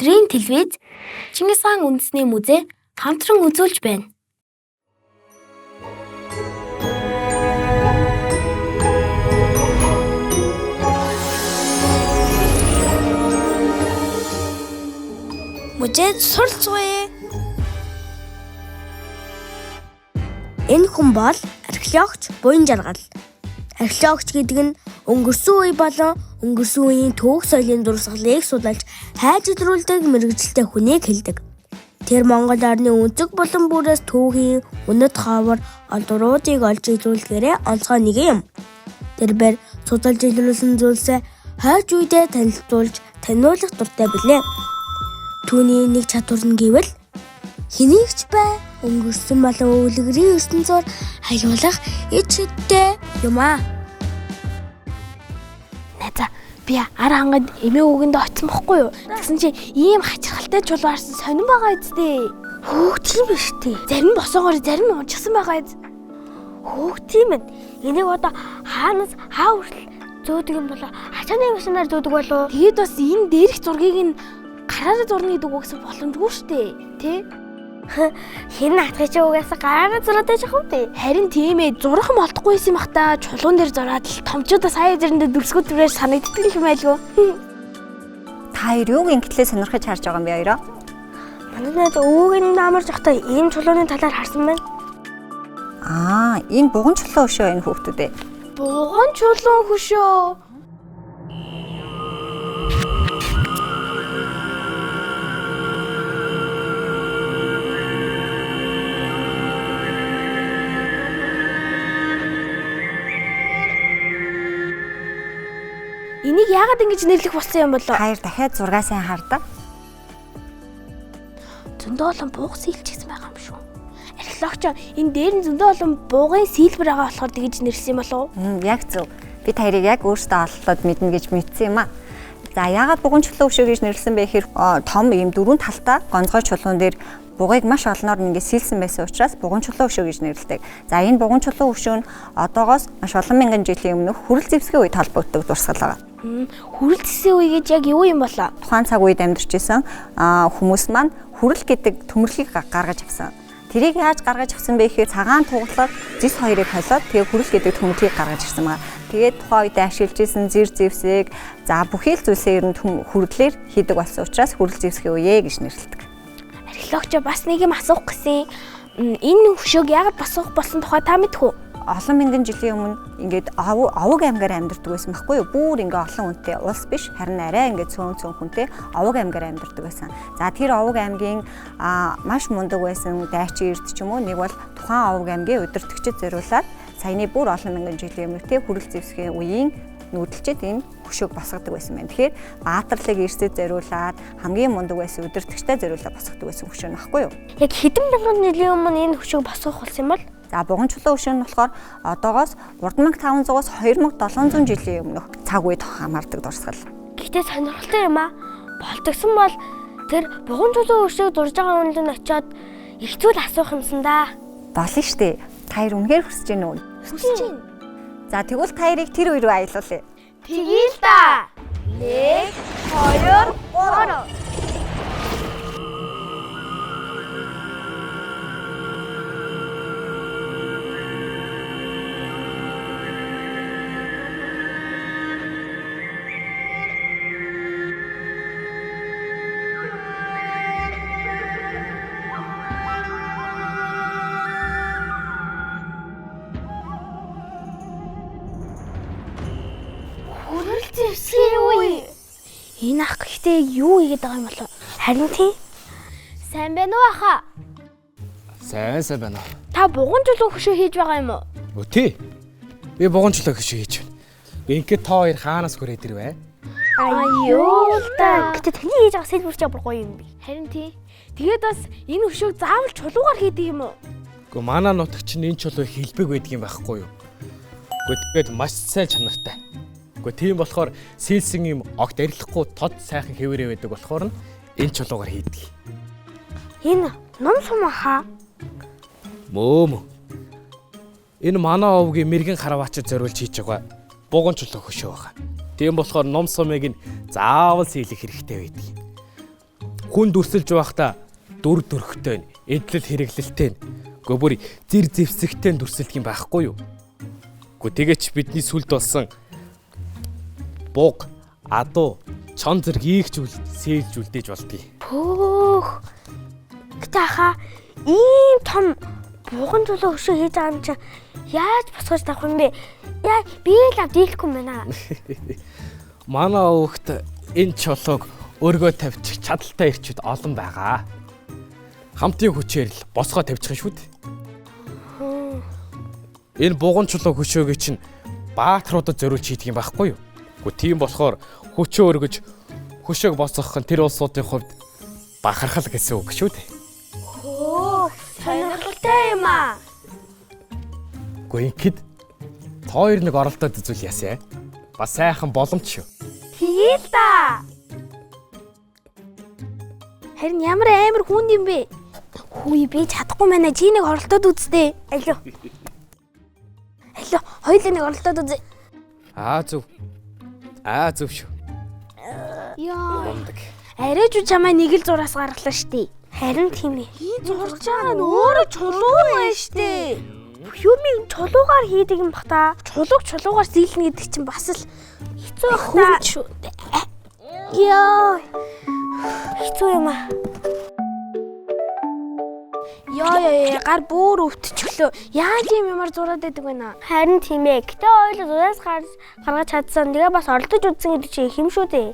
Өдрийн телевиз Чингис хаан үндэсний музей хамтран үзүүлж байна. Музейд суралцгаая. Энэ хүн бол археологч Буян Жаргал. Археологч гэдэг нь өнгөрсөн үе болон өнгөрсөн үеийн түүх соёлын дурсгалыг судалж хайж илрүүлдэг мэргэжилтэй хүнийг хэлдэг. Тэр Монгол орны өнцөг булан бүрээс түүхийн үнэт ховор олдруудыг олж илрүүлэхээрээ онцгой нэгэн юм. Тэрбээр судалж илрүүлсэн зүйлсээ хойч үедээ танилцуулж таниулах дуртай билээ. Түүний нэг чадвар нь гэвэл хэнийг ч бай өнгөрсөн болон өвлөгрийн ертөнцөөр аялуулах ид шидтэй юм аа. Найзаа, би ар хангад эмээ үгэндээ очсон бохгүй юу? Тэгсэн чи ийм хачирхалтай чулуу харсан сонирн байгаа үсттэй. Хөөх, тийм биш үү? Зарим нь босоогоор зарим нь унчихсан байгаа биз. Хөөх, тийм ээ. Энийг одоо хаанаас хаа хүртэл зөөдөг юм болоо? Ачааны машинаар зөөдөг болов? Тэгээд бас энэ дээрх зургийг нь гараараа зурна гэдэг үгс боломжгүй шүү дээ. Тэ? Хэн атгах чи угаасаа гараараа зураад байж ах юм бэ? Харин тийм ээ, зурах юм олдохгүй юм бах та. Чулуун дээр зураад л томчуудаа сая зэрэндээ дүрсгүүд төрөөр санагддаг юм байлгүй. Та хоёр юуг ингэлээ сонирхож харж байгаа юм бэ хоёроо? Манай найз өвөг нь амар жоохтой ийм чулууны талаар харсан байна. Аа, энэ буган чулуу өшөө энэ хүүхдүүд ээ. Буган чулуун хөшөө. Энийг яагаад ингэж нэрлэх болсон юм болоо? Та хоёр дахиад зургаа сайн хардаа. Зөндөө олон бууг сэлчихсэн байгаа юм шүү. Археологч энэ дээр нь зөндөө олон буугын сэлбэр байгаа болохоор тэгж нэрлсэн юм болов уу? Яг зөв. Би та хоёрыг яг өөртөө оллоод мэднэ гэж мэдсэн юм аа. За, яагаад буган чулуу өшөө гэж нэрлсэн бэ гэхээр том ийм дөрвөн талтай гонцгой чулуун дээр бугыг маш олноор ингээд сэлсэн байсан учраас буган чулуу өшөө гэж нэрлэдэг. За, энэ буган чулуу өшөө нь одоогоос маш олон мянган жилийн өмнөх хүрэл зэвсгийн үед холбогддог дурсгал байгаа. Хүрэл зэвсгийн үе гэж яг юу юм болоо? Тухайн цаг үед амьдарч исэн хүмүүс маань хүрэл гэдэг төмөрлөгийг гаргаж авсан. Тэрийг яаж гаргаж авсан бэ гэхээр цагаан туглаад зэс хоёрыг холиод тэгээ хүрэл гэдэг төмөрлөгийг гаргаж ирсэн байгаа. Тэгээд тухайн үед ашиглаж исэн зэр зэвсэг, за бүхий л зүйлсээ ер нь хүрэлээр хийдэг болсон учраас хүрэл зэвсгийн үе гэж нэрлэдэг. Археологч бас нэг юм асуух гэсэн. Энэ хөшөөг яагаад босгох болсон тухай та мэдэх үү? Олон мянган жилийн өмнө ингээд овог аймгаар амьдардаг байсан байхгүй юу? Бүр ингээ олон хүнтэй улс биш, харин арай ингээ цөөн цөөн хүнтэй овог аймгаар амьдардаг байсан. За, тэр овог аймгийн маш мундаг байсан дайчин эрд ч юм уу нэг бол тухайн овог аймгийн удирдагчид зориулаад саяны бүр олон мянган жилийн өмнө тэ хүрэл зэвсгийн үеийн нүүдэлчид энэ хөшөөг босгодог байсан байна. Тэгэхээр баатарлыг эрсэд зориулаад хамгийн мундаг байсан удирдагчтай зориулаад босгодог байсан хөшөө нь баггүй юу? Яг хэдэн мянган жилийн өмнө энэ хөшөөг босгох болсон юм бол? За, буган чулуу өшөө нь болохоор одоогоос 3500-аас 2700 жилийн өмнөх цаг үед хамаардаг дурсгал. Гэтэ сонирхолтой юм аа. Болдогсон бол тэр буган чулуу өшөөг дурж байгаа хүнд нь очиод их зүйл асуух юмсан да. Болно штэ. Та хоёр үнэхээр хүсэж гэнэ үү? Хүсэж гэнэ. За, тэгвэл та хоёрыг тэр үе рүү аялуулъя. Тэгье л да. 1 2 3. Энэ ах гэхдээ юу хийгээд байгаа юм болов? Харин тийм. Сайн байна уу аха? Сайн сайн байна уу? Та буган чулуу хөшөө хийж байгаа юм уу? Өө тий. Би буган чулуу хөшөө хийж байна. Ингээд та хоёр хаанаас хүрээд ирвэ? Аюу л да. Гэтэ таны хийж байгаа сэлбэр чи бүр гоё юм би. Харин тий. Тэгээд бас энэ хөшөөг заавал чулуугаар хийдэг юм уу? Гэхдээ манай нутагч нь энэ чулуу хэлбэг байдаг юм байхгүй юу? Гэхдээ тэгээд маш сайн чанартай. Гэхдээ тийм болохоор сэлсэн юм огт арилахгүй тод сайхан хэвээрээ байдаг болохоор нь энэ чулуугаар хийдэг. Энэ ном сум аха. Мөө. Энэ манай овгийн мэрэгэн хараваачид зориулж хийж байгаа буган чулуу хөшөө байгаа. Тийм болохоор ном сумыг нь заавал сэлэх хэрэгтэй байдаг. Хүн дүрсэлж байхдаа дүр төрхтэй нь, эдлэл хэрэглэлтэй нь, гөө бүр зэр зэвсэгтэй нь дүрсэлдэг юм байхгүй юу? Гөө тэгээч бидний сүлд болсон буг, адуу, чон зэрэг ийгч сээлж үлдээж болдгийг. Пөөх. Гэтэ ахаа ийм том буган чулуу хөшөө хийж байгаа юм чинь яаж босгож тавих юм бэ? Яа, би л ав дийлэхгүй юм байна. Манай өвөгт энэ чулууг өргөө тавьчих чадaltaй ирчүүд олон байгаа. Хамтын хүчээр л босгоо тавьчих шүү дээ. Энэ буган чулуу хөшөөг чинь баатруудад зориулж хийдэг юм байхгүй юу? Гэхдээ тийм болохоор хүчөө өргөж хөшөөг босгох нь тэр улсуудын хувьд бахархал гэсэн үг шүү дээ. Хөө, сонирхолтой юм аа. Гэхдээ ингээд та хоёр нэг оролдоод үзвэл ясаа. Бас сайхан боломж шүү. Тэгээ л да. Харин ямар амар хүнд юм бэ? Хүү би чадахгүй байна. Чи нэг оролдоод үзтээ. Алио. Алио, хоёулаа нэг оролдоод үзье. Аа зөв. Аа зөв шүү. Яа. Мундаг. Арай ч чамаа нэг л зураас гаргалаа штий. Харин тийм ээ. Зурж байгаа нь өөрөө чулуу байна штий. Юм чулуугаар хийдэг юм бах та. Чулууг чулуугаар зийлнэ гэдэг чинь бас л хэцүү бах та. Шүү. Яа. Хэцүү юм аа. Яа яа гар бүр өвтчихлөө. Яаж юм ямар зураад байдаг вэ наа? Харин тийм ээ. Гэтэ хоёул зураас гаргаж чадсан. Тэгээ бас оролдож үзсэн гэдэг чинь их юм шүү дээ.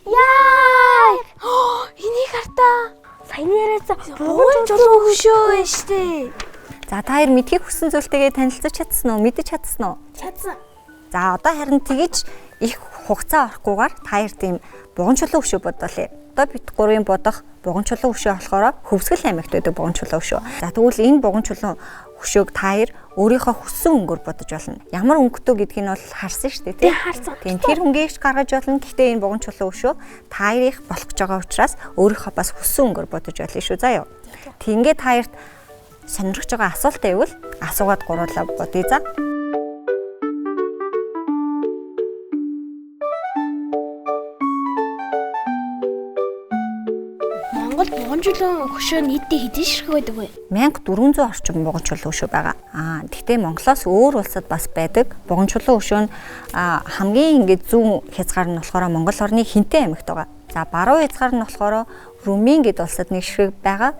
Яа! Энийг хартаа. Саяны яриац бугуй чулуу хөшөө байна штэ. За та хоёр мэдхийг хүссэн зүйлтэйгээ танилцаж чадсан уу? Мэдэж чадсан уу? Чадсан. За одоо харин тэгэж их хугацаа орохгүйгээр та хоёр тийм буган чулуу хөшөө бодоолъё. Одоо бид гурвын бодох буган чулуу хөшөө болохоор Хөвсгөл аймагт байдаг буган чулуу хөшөө. За тэгвэл энэ буган чулуу хөшөөг та хоёр өөрийнхөө хүссэн өнгөөр бодож болно. Ямар өнгөтэй гэдгийг нь бол харсан шүү дээ, тийм харсан. Тийм тэр өнгийг ч гаргаж болно. Гэхдээ энэ буган чулуу хөшөө та хоёрыг болох гэж байгаа учраас өөрийнхөө бас хүссэн өнгөөр бодож болно шүү заа юу. Тингээ та хоёрт сонирхож байгаа асуулт байвал асуугаад гурлаа бодъё за. Монгол буган чулуун хөшөө нийтдээ хэдэн ширхэг байдаг вэ? 1400 орчим буган чулуу хөшөө байгаа. Аа тэгтээ Монголоос өөр улсад бас байдаг. Буган чулуу хөшөө нь хамгийн ингээд зүүн хязгаар нь болохоор Монгол орны Хинтээ аймагт байгаа. За баруун хязгаар нь болохоор Румын гэд улсад нэг ширхэг байгаа.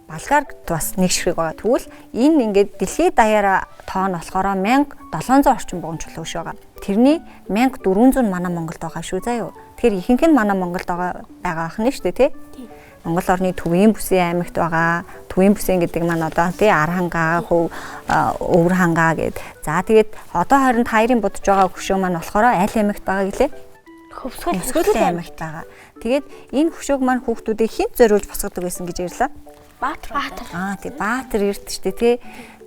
Болгарт бас нэг ширхэг байгаа. Тэгвэл энэ ингээд дэлхийд даяараа тоо нь болохоор 1700 орчим буган чулуу хөшөө байгаа. Тэрний 1400 нь манай Монголд байгаа шүү заа юу. Тэгэхээр ихэнх нь манай Монголд байгаа ах нь шүү дээ, тий? Монгол орны Төвийн бүсийн аймагт байгаа. Төвийн бүсийн гэдэг маань одоо тий Архангаа, Өвөр хангаа гэд. За тэгээд одоо харин та хоёрын бодож байгаа хөшөө маань болохоор аль аймагт байгаа гэлээ? Хөвсгөл аймагт байгаа. Тэгээд энэ хөшөөг маань хүүхдүүдийг хэн зориулж босгодог байсан гэж ярьлаа? Баатар. Аа тий Баатар эрд шүү дээ тий.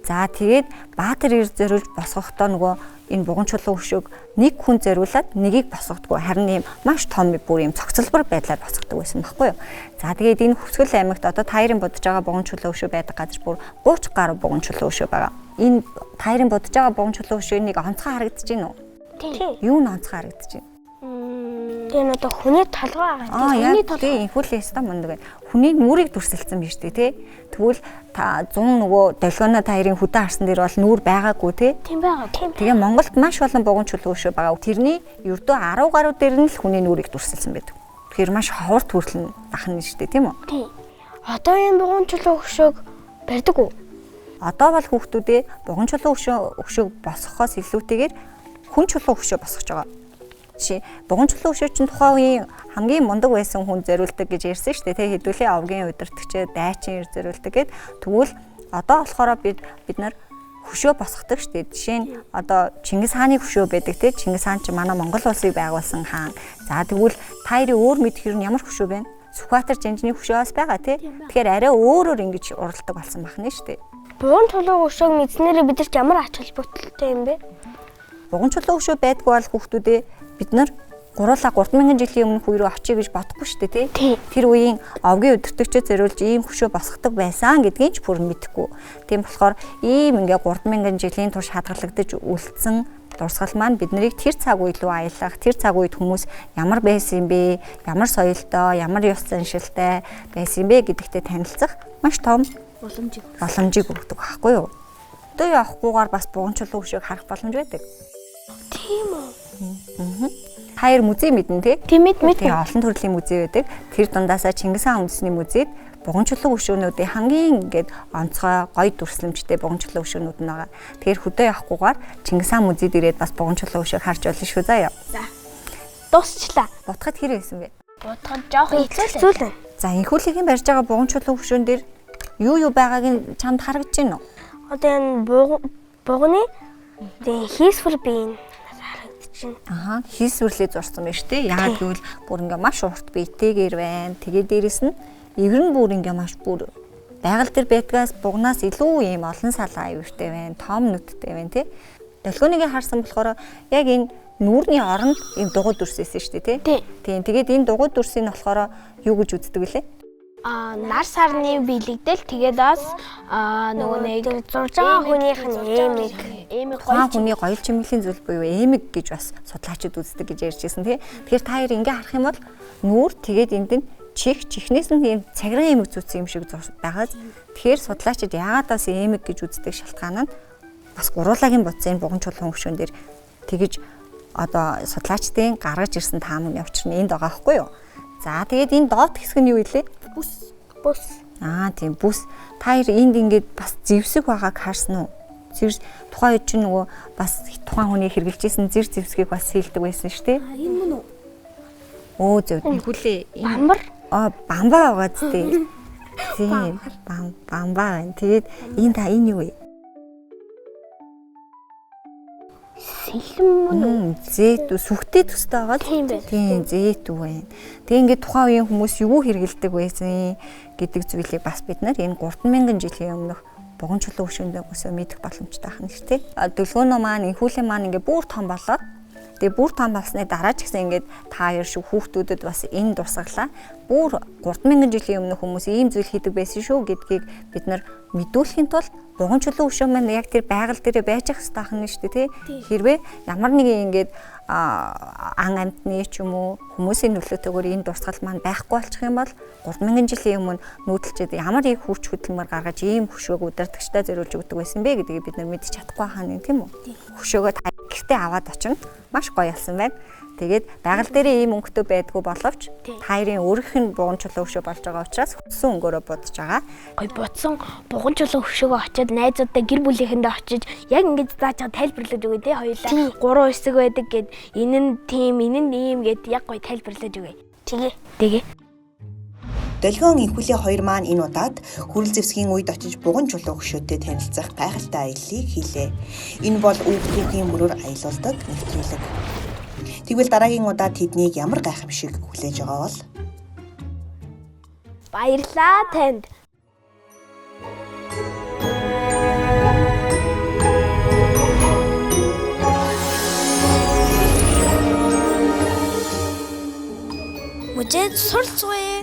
За тэгээд Баатар эрд зориулж босгохдоо нөгөө энэ буган чулуу хөшөөг нэг хүн зориулаад нэгийг босгодгоо харин ийм маш том бүр ийм цогцлбор байдлаар босгодог байсан байхгүй юу. За тэгээд энэ Хөвсгөл аймагт одоо та хоёрын бодож байгаа буган чулуу хөшөө байдаг газар бүр 30 гаруй буган чулуу хөшөө байгаа. Энэ та хоёрын бодож байгаа буган чулуу хөшөө нэг онцгой харагдаж байна уу? Тийм. Юу нь онцгой харагдаж байна? Тэр нь одоо хүний толгой байгаа. Хүний толгой. Тийм, хүлээ өстой мундаг байна. Хүний нүрийг дүрсэлсэн биз дээ, тий? Тэгвэл та 100 нөгөө долгионо та хоёрын хөдөө харсан дээр бол нүур байгаагүй, тий? Тийм байгаа. Тийм. Тэгээ Монголд маш олон буган чулуу хөшөө байгаа. Тэрний ердөө 10 гаруй дээр нь л хүний нүрийг дүрсэлсэн байдаг. Тэгэхээр маш ховор төрөл нь бахна шүү дээ, тийм үү? Тийм. Одоо энэ буган чулуу хөшөөг барьдаг уу? Одоо бол хүүхдүүдээ буган чулуу хөшөөг босгохоос илүүтэйгээр хүн чулуу хөшөө босгож байгаа. Жишээ буган чулуу хөшөө чинь тухайн үеийн хамгийн мундаг байсан хүн зориулдаг гэж ярьсан шүү дээ, тэ хэдүүлээ овгийн удирдагч, дайчин эр зориулдаг гэд. Тэгвэл одоо болохоор бид нар хөшөө босгодог шүү дээ. Жишээ нь одоо Чингис хааны хөшөө байдаг, тэ Чингис хаан чинь манай Монгол улсыг байгуулсан хаан. За тэгвэл та хоёрын өөр мэдэх юм ямар хөшөө бэ? Сүхбаатар жанжны хөшөө бас байгаа, тэ. Тэгэхээр арай өөрөөр ингэж уралдаг болсон бахна шүү дээ. Буган чулуу хөшөөг мэдснээрээ бидэрт ямар ач холбогдолтой юм бэ? Буган чулуу хөшөө байдгүй бол хүүхдүүдээ бид нар гуруула 3000 жилийн өмнөх үе рүү очие гэж бодохгүй шүү дээ, тий? Тэр үеийн овгийн удирдагчид зориулж ийм хөшөө босгодог байсан гэдгийг ч бүр мэдэхгүй. Тийм болохоор ийм ингээ 3000 жилийн турш хадгалагдаж үлдсэн Дурсгал маань биднийг тэр цаг үе рүү аялах, тэр цаг үед хүмүүс ямар байсан юм бэ, ямар соёлтой, ямар ёс заншилтай байсан юм бэ гэдэгтээ танилцах маш том боломжийг өгдөг байхгүй юу? Хөдөө явахгүйгээр бас буган чулуу хөшөөг харах боломж байдаг. Тийм үү? Та хоёр музей мэднэ тий? Тийм мэд. Тийм олон төрлийн музей байдаг. Тэр дундаасаа Чингис хаан үндэсний музейд буган чулуу хөшөөнүүдийн хамгийн ингээд онцгой гоё дүрслэмжтэй буган чулуу хөшөөнүүд нь байгаа. Тэгэхээр хөдөө явахгүйгээр Чингис хаан музейд ирээд бас буган чулуу хөшөөг харж болно шүү заяа. За. Дуусчлаа. Бодоход хэр байсан бэ? Бодоход жоох хэцүү л. За, энхүүлгийн барьж байгаа буган чулуу хөшөөн дээр юу юу байгааг нь чамд харагдаж байна уу? Одоо энэ буганы тэгээ хийсвэр бие харагдаж байна. Аха, хийсвэрлээ зурсан байна шүү дээ. Яагаад гэвэл бүр ингээ маш урт биетэйгээр байна. Тэгээ дээрэс нь ивэр нь бүр ингээ маш бүр байгаль дээр байдгаас бугнаас илүү ийм олон салаа ивэртэй байна. Том нүдтэй байна тий. Долгионыг харсан болохоор яг энэ нүүрний оронд ийм дугуй дүрс байсан шүү дээ тий. Тийм. Тэгээд энэ дугуй дүрсийг болохоор юу гэж үздэг вүлээ? Нар сарны биелэгдэл тэгээд бас нөгөө нэг зурж байгаа хүнийх нь эмэг гоё хүний гоёл чимэглэлийн зүйл буюу эмэг гэж бас судлаачид үздэг гэж ярьж байсан тий. Тэгэхээр та хоёр ингээ харах юм бол нүүр тэгээд энд нь чих чихнээс нь ийм цагиран эмэг зүүцсэн юм шиг байгаа. Тэгэхээр судлаачид яагаад бас эмэг гэж үздэг шалтгаан нь бас гуруулаагийн бодсон энэ буган чулуун хөшөөн дээр тэгэж одоо судлаачдын гаргаж ирсэн таамаг учир нь энд байгаа байхгүй юу? За тэгээд энэ доод хэсэг нь юу илээ? Бүс. Бүс. Аа тийм бүс. Та хоёр энд ингээд бас зэвсэг байгааг харсан уу? Зэр тухайн үед чинь нөгөө бас тухайн хүний хэрэгжилжсэн зэр зэвсгийг бас хийлдэг байсан шүү дээ. Аа энэ мөн үү? Өө зөв. Хүлээ. Бамбар. Аа бамбаа байгаа зү. Тийм. Бамбаа байна. Тэгээд энэ та энэ юу вэ? Сэлэн мөн үү? Зэт сүхтэй төстэй байгаа л. Тийм байна. Тийм, зэт үү байна. Тэгээ ингээд тухайн үеийн хүмүүс юу хэрэгэлдэг байсан гэдэг зүйлийг бас бид нар энэ 3000 жилийн өмнөх буган чулуу хөшөөндөөс мэдэх боломжтой байна шүү дээ. Дөлгөөнөө маань энхүүлэн маань ингээд бүр том болоод тэгээ бүр том болсны дараа ч гэсэн ингээд та хоёр шиг хүүхдүүдэд бас энэ дурсгалаа бүр 3000 жилийн өмнөх хүмүүс ийм зүйл хийдэг байсан шүү гэдгийг бид нар мэдүүлэхийн тулд буган чулуу хөшөө маань яг тэр байгаль дээрээ байж ах хэрэгтэй байна шүү дээ тий. Хэрвээ ямар нэгэн ингээд ан амьтны ч юм уу хүмүүсийн нөлөөтэйгээр энэ дурсгал маань байхгүй болчих юм бол 3000 жилийн өмнө нүүдэлчид ямар их хүч хөдөлмөр гаргаж ийм хөшөөг удирдагчдаа зориулж өгдөг байсан бэ гэдгийг бид нар мэдчих чадахгүй хаа тийм үү. Хөшөөгөө та гэртээ аваад очино. Маш гоё болсон байна. Тэгээд байгаль дээрээ ийм өнгөтэй байдгүй боловч та хоёрын өөрийнх нь буган чулуу хөшөө болж байгаа учраас хүссэн өнгөөрөө будаж байгаа. Гоё будсан буган чулуу хөшөөгөө очиод найзуудтай гэр бүлийнхэндээ очиж яг ингэж зааж байгаа тайлбарлаж өгье те хоёулаа. Гурван хэсэг байдаг гэд энэ нь тийм, энэ нь ийм гэд яг гоё тайлбарлаж өгье. Тэгээ. Тэгээ. Долгион энхүлийн хоёр маань энэ удаад хүрэл зэвсгийн үед очиж буган чулуу хөшөөтэй танилцах гайхалтай аяллыг хийлээ. Энэ бол үг түүхийн мөрөөр аялуулдаг нэвтрүүлэг. Тэгвэл дараагийн удаа тэднийг ямар гайхамшиг хүлээж байгаа бол? Баярлалаа танд. Музейд суралцгүй.